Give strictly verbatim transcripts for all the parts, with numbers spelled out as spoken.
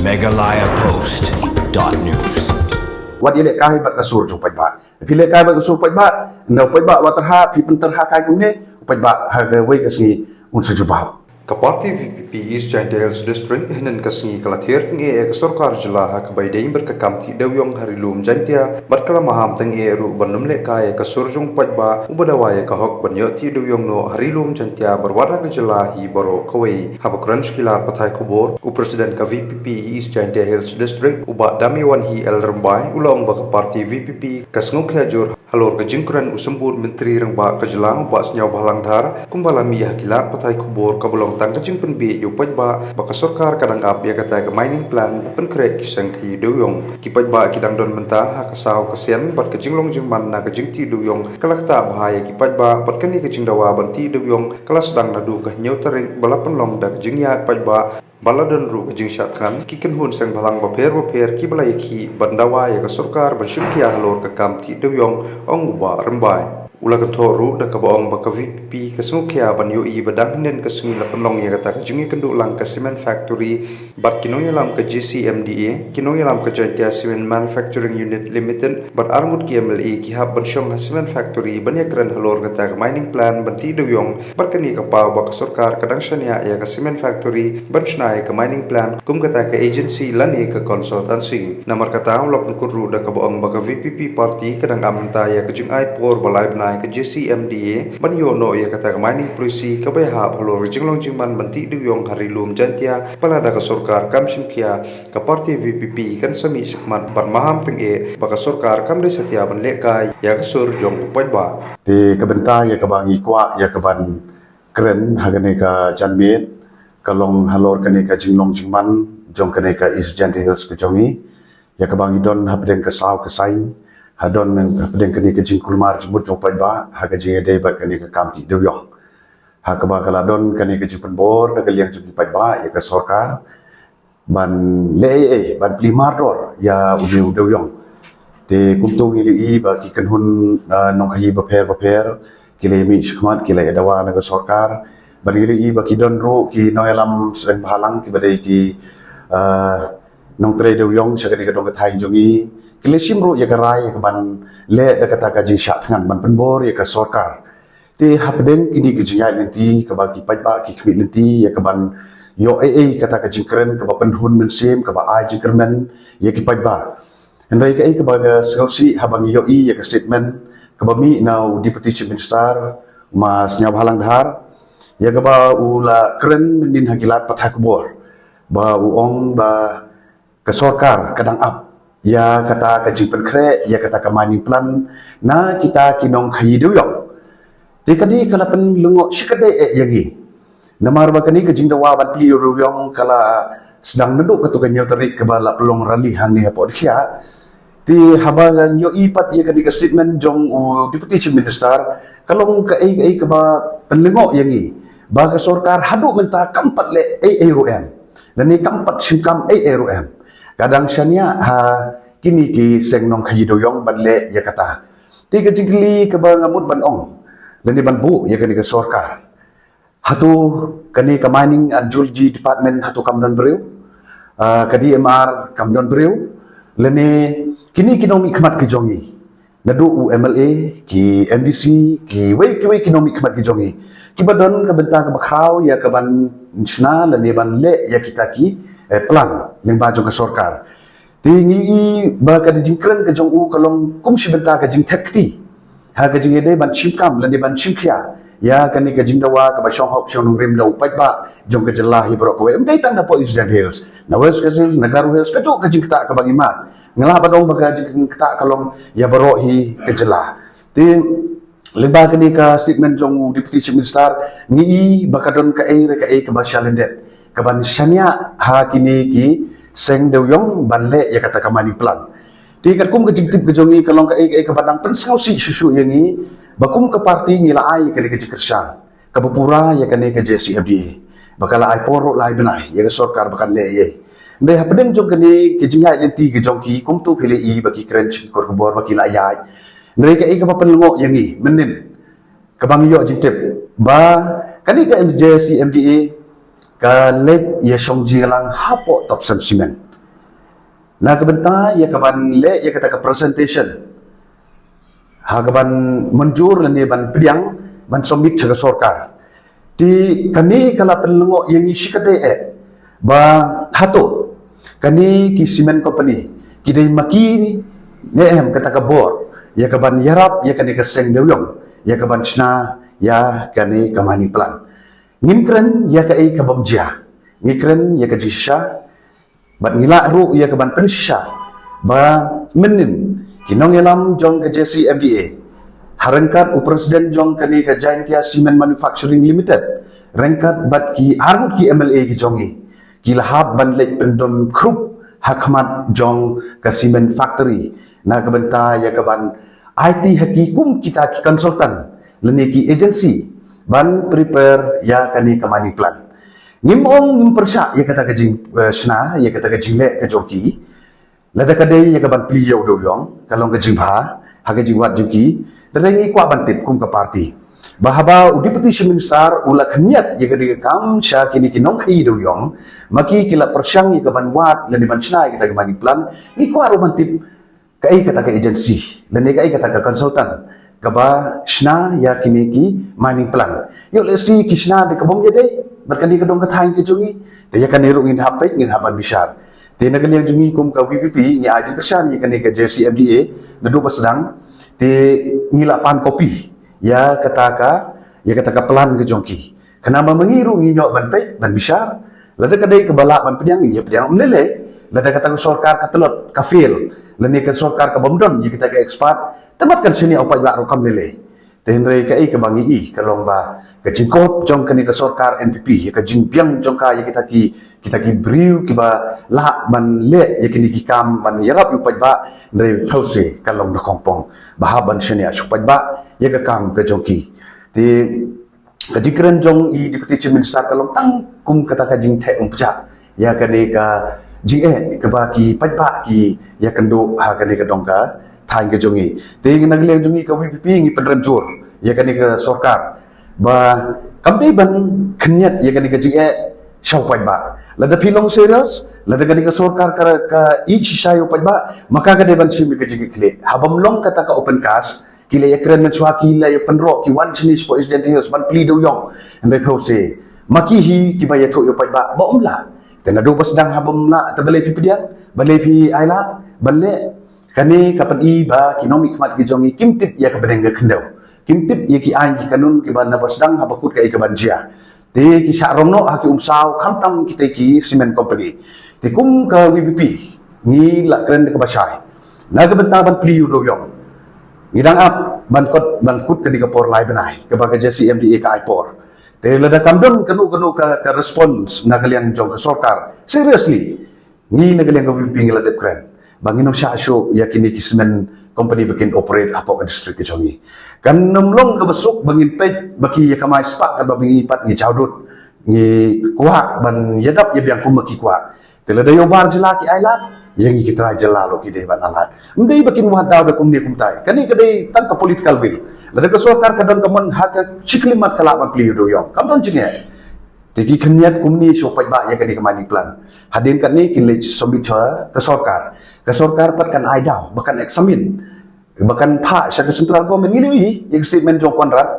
Meghalaya Post dot news. Wat ïalehkai bad ka sur jong paidbah. Phi lehkai bad ka sur paidbah, ynda u paidbah wat tyrha, phi pynterha kai kumne, u paidbah ha kawei ka sngi un sa jubab. Ka party VPP East Jaintia Hills District hynnin ka sngi ka la thied tyngeh ïa ka sorkar jylla ha kaba ïadei bad ka kam tih dewiong ha ri lum Jaintia bad ka la maham tyngeh ruh ban ym lehkai ïa ka sur jong u paidbah uba dawa ïa ka hok ban ïoh tih dewiong noh ha ri lum Jaintia bad wat ha ka jylla hi baroh kawei. Haba kren sha ki lad pathai khubor, u president ka VPP East Jaintia Hills District, u Bah Damiwanhi L Rymbai, u la ong ba ka party VPP ka sngewkhia jur halor ka jingkren u Symbud Myntri Rangbah ka jylla, u Bah Sniawbhalang Dhar, kumba la mih ha ki lad pathai khubor, kaba long tang ka jingpynbiej ïa u paidbah ba ka sorkar ka dang ap ïa kata ka mining plan ban pynkhreh ki seng khaïi dewiong. Ki paidbah ki dang don mynta ha ka saw ka sian bad ka jinglong jingman na ka jingtih dewiong ka la ktah bha ïa ki paidbah, bad kane ka jingdawa ban tih dewiong ka la sdang naduh ka hynñiew tarik ba la pynlong da ka jingïaid paidbah. Ba la don ruh ka jingshah thngan ki kynhun seng bhalang bapher bapher kiba la ïakhih ban dawa ïa ka sorkar ban shim khia halor ka kam tih dewiong, ong u Bah Rymbai. U la kynthoh ruh da kaba ong ba ka VPP ka sngewkhia ban ïohi ba dang hynnin ka sngi la pynlong ïa kata ka jingïakynduh lang ka cement factory bad ki nongïalam ka JCMDA, ki nongïalam ka Jaintia Cement Manufacturing Unit Limited bad arngut ki MLA ki hap ban shong ha cement factory ban ïakren halor kata ka mining plan ban tih dewiong. Bad kane ka paw ba ka sorkar ka dang shaniah ïa ka cement factory ban shna ïa ka mining plan kum kata ka agency lane ka consultancy. Namar kata u la pynkut ruh da kaba ong ba ka VPP party ka dang ap mynta ïa ka jingai por ba lai bnai ka JCMDA ban ïoh noh ïa kata ka mining policy kaba ïahap halor ka jinglong jingman ban tih dewiong ha ri lum Jaintia, ba lada ka sorkar kam shim khia, ka party VPP kan sa mih shakhmat bad maham tyngeh ba ka sorkar kam dei satia ban lehkai ïa ka sur jong u paidbah. Te ka bynta ïa kaba ngi kwah ïa kaban kren ha kane ka janmiet ka long halor kane ka jinglong jingman jong kane ka East Jaintia Hills ka jong ngi, ïa kaba ngi don hapdeng ka saw ka saiñ, ha don hapdeng kane ka jingkulmar jingmut jong u paidbah ha ka jingïadei bad kane ka kam tih dewiong. Ha kaba ka la don kane ka jingpynbor na ka liang jong ki paidbah ïa ka sorkar ban leh ei ei, ban plie mardor ïa une u dewiong. Te kumto ngi ïohi ba ki kynhun, ah, nongkhaïi bapher bapher ki la mih shakhmat, ki la ïa dawa na ka sorkar. Ban ngi ïohi ba ki don ruh ki nongïalam seng bhalang kiba dei ki, ah, nongtrei dewiong sha kane ka dong ka thaiñ jong ngi, ki la shim ruh ïa ka rai ïa kaban leh da kata ka jingshah thngan ban pynbor ïa ka sorkar. Te hapdeng kine ki jingïaid lynti kaba ki paidbah ki khmih lynti ïa kaban ïoh ei ei kata ka jingkren kaba pynhun mynsiem, kaba ai jingkyrmen ïa ki paidbah. Hynrei kaei kaba nga sngewsih haba ngi ïohi ïa ka statement kaba mih na u Deputy Chief Minister, u Ma Sniawbhalang Dhar, ïa kaba u la kren mynnin ha ki lad pathai khubor ba u ong ba ka sorkar ka dang ap ïa kata ka jingpynkhreh ïa kata ka mining plan na kita ki nongkhaïi dewiong. Te kane ka la pynlyngngoh shikatdei eh ïa ngi. Namar ba kane ka jingdawa ban plie dewiong ka la sdang naduh kato ka hynñiew tarik kaba la pynlong rally hangne hapoh Dkhiah. Te haba ngi ïohi pat ïa kane ka statement jong u Deputy Chief Minister ka long kaei kaei kaba pynlyngngoh ïa ngi ba ka sorkar haduh mynta kam pat leh ei ei ruh em. Lane kam pat shim kam ei ei ruh em. Ka dang shaniah ha kine ki seng nongkhaïi dewiong ban leh ïa kata. Te ka jingkylli kaba nga mut ban ong lane ban buh ïa kane ka sorkar, hato kane ka Mining and Geology Department hato kam don briew? Ah, ka DMR kam don briew? Lane kine ki nongmihkhmat ki jong ngi, naduh u MLA, ki MDC, kiwei kiwei ki nongmihkhmat ki jong ngi, kiba don ka bynta kaba khraw ïa kaban shna lane ban leh ïa kita ki, eh, plan lyngba jong ka sorkar. Te ngi i ba ka jingkren ka jong u ka long kum shi bynta ka jingthet kti ha ka jingïadei ban shim kam lane ban shim khia ïa kane ka jingdawa kaba shong hok shong nongrim da u paidbah jong ka jylla hi baroh kawei. Ym dei tang na poh East Jaintia Hills, na West Khasi Hills, na Garo Hills, kajuh ka jingktah kaba ngi mad. Nga lah ban ong ba ka jingktah ka long ïa baroh hi ka jylla. Te lyngba kane ka statement jong u Deputy Chief Minister, ngi i ba ka don kaei re kaei kaba shalyndet kaban shaniah ha kine ki seng dewiong ban leh ïa kata ka mining plan. Te katkum ka jingtip ka jong ngi ka long kaei kaei kaba nang pynsngewsih shuh shuh ïa ngi ba kum ka party ngi la ai ïa kane ka jingkyrshan kaba pura ïa kane ka JCMDA ba ka la ai por ruh lai bnai ïa ka sorkar ba kan leh ei ei. Hynrei hapdeng jong kane ka jingïaid lynti ka jong ki, kumto phi la i ba ki kren sha ki kur khubor ba ki la ïaid. Hynrei kaei kaba pynlyngngoh ïa ngi mynnin kaba ngi ïoh jingtip ba kane ka JCMDA ka leit ïa shong jingïalang hapoh Topsem Cement. Na ka bynta ïa ka ban leh ïa kata ka presentation ha ka ban mynjur lane ban pdiang ban submit sha ka sorkar. Te kane ka la pynlyngngoh ïa ngi shikatdei eh ba hato kane ki cement company ki dei ma ki ne em kata ka bor ïa ka ban ïarap ïa kane ka seng dewïong ïa ka ban shna ïa kane ka mining plan. Ngim kren ïa kaei ka bym jia, ngi kren ïa ka jingshisha. Bad ngi lah ruh ïa ka ban pynshisha ba mynnin ki nongïalam jong ka J C M D A ha ryngkat u president jong kane ka Jaintia Cement Manufacturing Limited ryngkat bad ki arngut ki M L A ki jong ngi ki la hap ban leit pyndem khrup ha khmat jong ka cement factory na ka bynta ïa ka ban aiti ha ki kum kita ki consultant lane ki agency ban prepare ïa kane ka mining plan. Ngim ong ngim pyrshah ïa kata ka jing eh, shna ïa kata ka jingleh ka jong ki. Lada ka dei ïa ka ban plie ïa u dewïong ka long ka jingbha ha ka jingwad jong ki. Lada ngi kwah ban tip kum ka party ba haba u deputy chief minister u la khyndiat ïa ka dei ka kam sha kine ki nongkhaïi dewïong ma ki ki la pyrshang ïa ka ban wad lane ban shna ïa kata ka mining plan. Ngi kwah ruh ban tip kaei kata ka agency lane kaei kata ka consultant kaba shna ïa kine ki mining plan. Ïoh lehse ki shna da ka bym ïadei bad kane ka dong ka thaiñ ka jong ngi. Te ïa kane ruh ngin hap peit ngin hap ban bishar. Te na ka liang jong ngi kum ka V P P ngi ai jingkyrshan ïa kane ka J C M D A naduh ba sdang. Te ngi la pan copy ïa kata ka ïa kata ka plan ka jong ki. Khnang ba ma ngi ruh ngi ïoh ban peit ban bishar. Lada ka dei kaba lah ban pdiang ngi pdiang ym lei lei. Lada kata ka sorkar ka tlot ka fail lane ka sorkar ka bym don ïa kita ka expert, te mat kan shaniah u paidbah ruh kam lei lei. Te hynrei kaei kaba ngi i ka long ba ka jingkop jong kane ka sorkar N P P ïa ka jingbiang jong ka ïa kita ki kita ki briew kiba lah ban leh ïa kine ki kam ban ïarap ïa u paidbah. Hynrei phewse ka long da khongpong ba hap ban shaniah sha u paidbah ïa ka kam ka jong ki. Te ka jingkren jong i deputy chief minister ka long tang kum kata ka jingtheh umpjah ïa kane ka jingeh kaba ki paidbah ki ïakynduh ha kane ka dong ka thaiñ ka jong ngi. Te na ka liang jong ngi ka V P P ngi pynrem jur ïa kane ka sorkar ba kam dei ban khyndiat ïa kane ka jingeh sha u paidbah. Lada phi long serious lada kane ka sorkar ka ka ïeit shisha ïa u paidbah ma ka ka dei ban shim ïa ka jingkitkhlieh. Haba ym long kata ka open cast ki la ïakren mynshuwa ki la ïapynroh ki wan shane shapoh East Jaintia Hills ban plie dewïong. Hynrei phewse ma ki hi kiba ïathuh ïa u paidbah ba ym lah. Te naduh ba sdang haba ym lah te balei phi pdiang balei phi ailad ban leh. Kane ka pyni ba ki nongmihkhmat ki jong ngi kim tip ïa ka bneng ka khyndew. Kim tip ïa ki aiñ ki kanun kiba na ba sdang haba kut kaei kaban jia. Te ki shah rong noh ha ki umsaw khamtam kita ki cement company. Te kum ka V P P ngi la kren da kaba shai na ka bynta ban plie u dewïong. Ngi dang ap ban kut ban kut kane ka por lai bnai kaba ka J C M D A ka ai por. Te lada kam don kano kano ka, ka response na ka liang jong ka sorkar seriously ngi na ka liang ka V P P ngi la dep kren ba ngin ym shah shuh ïa kine ki cement company ba kin operate hapoh ka district ka jong ngi. Kan ym long kaba suk ba ngin peit ba ki ïa kamai spah kaba ngi pat ngi jaw dud ngi kwah ban ïadap ïa biang kum ba ki kwah. Te lada ïa u bar jylla ki ailad ïa ngi ki trai jylla ruh ki dei ban ailad. Ym dei ba kin wad daw da kumne kumtai. Kane ka dei tang ka political will. Lada ka sorkar ka don ka mon ha ka shi khyllipmat ka lah ban plie u dewïong kam don jingeh. Te ki khyndiat kumne sha u paidbah ïa kane ka mining plan. Hadien katne kin leit submit sha ka sorkar. Ka sorkar pat kan ai daw ba kan examine ba kan phah sha ka central government. Ngi la ïohi ïa ka statement jong Conrad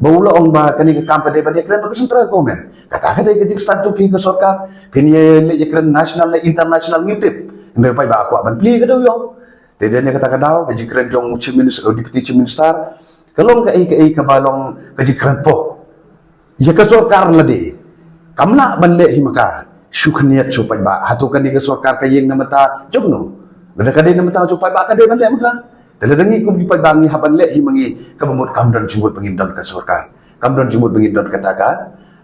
ba u la ong ba kane ka kam ka dei ban ïakren bad ka central government. Kata ka dei ka jingstad jong phi ka sorkar. Phin ïa leit ïakren national ne international ngim tip. Hynrei u paidbah kwah ban plie ka dewïong. Te dei ne kata ka daw ka jingkren jong u chief minister, u deputy chief minister ka long kaei kaei kaba long ka jingkren poh ïa ka sorkar lade. Kam lah ban leh hi ma ka shu khyndiat shu paidbah. Hato kane ka sorkar ka ïeng na bynta jong no? Lada ka dei na bynta jong paidbah ka dei ban leh ma ka. Te lada ngi kum ki paidbah ngi hap ban leh hi ma ngi kaba mut kam don jingmut ba ngin don ka sorkar. Kam don jingmut ba ngin don kata ka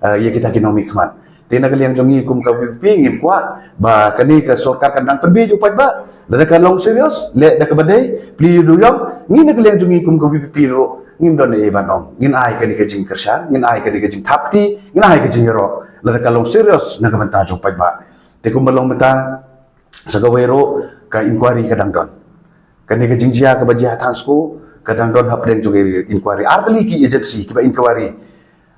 eh, ïa kita ki nongmihkhmat. Te na ka liang jong ngi kum ka V P P ngim kwah ba kane ka sorkar kan dang pynbeit ïa u paidbah. Lada ka long serious leh da kaba dei plie ïa u dewïong. Ngi na ka liang jong ngi kum ka V P P ruh ngim don ei ban ong. Ngin ai kane ka jingkyrshan ngin ai kane ka jingthap kti ngin ai ka jingïaroh lada ka long serious na ka bynta jong u paidbah. Te kumba long mynta sa kawei ruh ka inquiry ka dang don. Kane ka jingjia kaba jia ha Thansku ka dang don hapdeng jong ka inquiry. Ar tylli ki agency kiba inquiry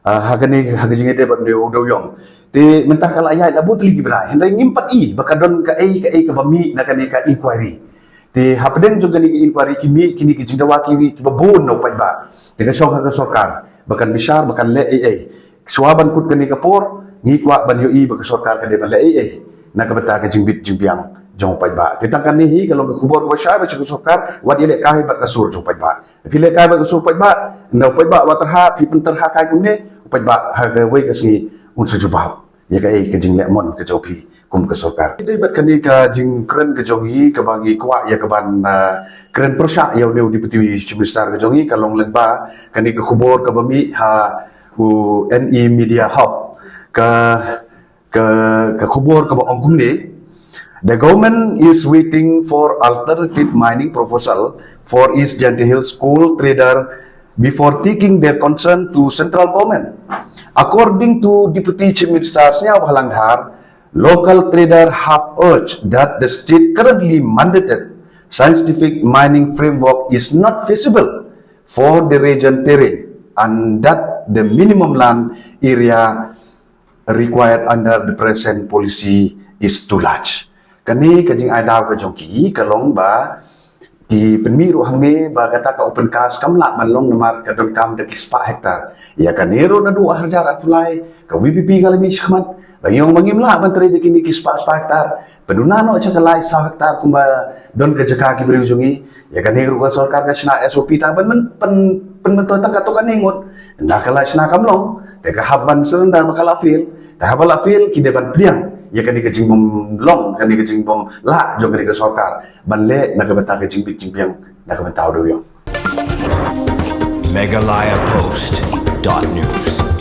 ah, ha kane ha ka jingïadei bad u dewïong. Te mynta ka la ïaid la bun tylli ki bnai, hynrei ngim pat i ba ka don kaei kaei kaba mih na kane ka inquiry. Te hapdeng jong kane ka inquiry ki mih kine ki jingdawa kiwei kiba bun na u paidbah. Te ka shong ha ka sorkar ba kan bishar, ba kan leh ei ei. Shuwa ban kut kane ka por, ngi kwah ban ïohi ba ka sorkar ka dei ban leh ei ei na ka bynta ka jingbit jingbiang jong u paidbah. Te tang kane hi ka long ka khubor kaba shai ba sha ka sorkar, wat ïalehkai bad ka sur jong u paidbah. Phi lehkai bad ka sur u paidbah, ynda u paidbah wat tyrha, phi pyntyrha kai kumne, u paidbah ha kawei ka sngi un sa jubab ïa kaei ka jingleh mon ka jong phi kum ka sorkar. Dei bad kane ka jingkren ka jong ngi kaba ngi kwah ïa ka ban, ah, kren pyrshah ïa une u Deputy Chief Minister ka jong ngi, ka long lyngba kane ka khubor kaba mih ha u NE Media Hub. Ka, ka, ka khubor kaba ong kumne: The government is waiting for alternative mining proposal for East Jaintia Hills coal trader before taking their concern to central government. According to Deputy Chief Minister Sniawbhalang Dhar, local trader have urged that the state currently mandated scientific mining framework is not feasible for the region terrain and that the minimum land area required under the present policy is too large. Kane ka jingai daw ka jong ki ka long ba ki pynmih ruh hangne ba kata ka open cast kam lah ban long namar ka donkam da ki spah hektar. Ïa kane ruh naduh arhajar arphew lai ka VPP ka la mih shakhmat ba ngi ong ba ngim lah ban trei da kine ki spah spah hektar. Pynduna noh sha ka lai saw hektar kumba don ka jaka ki briew jong ngi. Ïa kane ruh ka sorkar ka shna SOP tang ban pyn, pyn, pynmyntoi tang katto katne ngut. Ynda ka la shna kam long, te ka hap ban surrender ba ka la fail. Te haba la fail, ki dei ban pdiang ïa kane ka jingbym long, kane ka jingbym lah jong kane ka sorkar ban leh na ka bynta ka jingbit jingbiang na ka bynta u dewïong. Meghalaya Post dot news.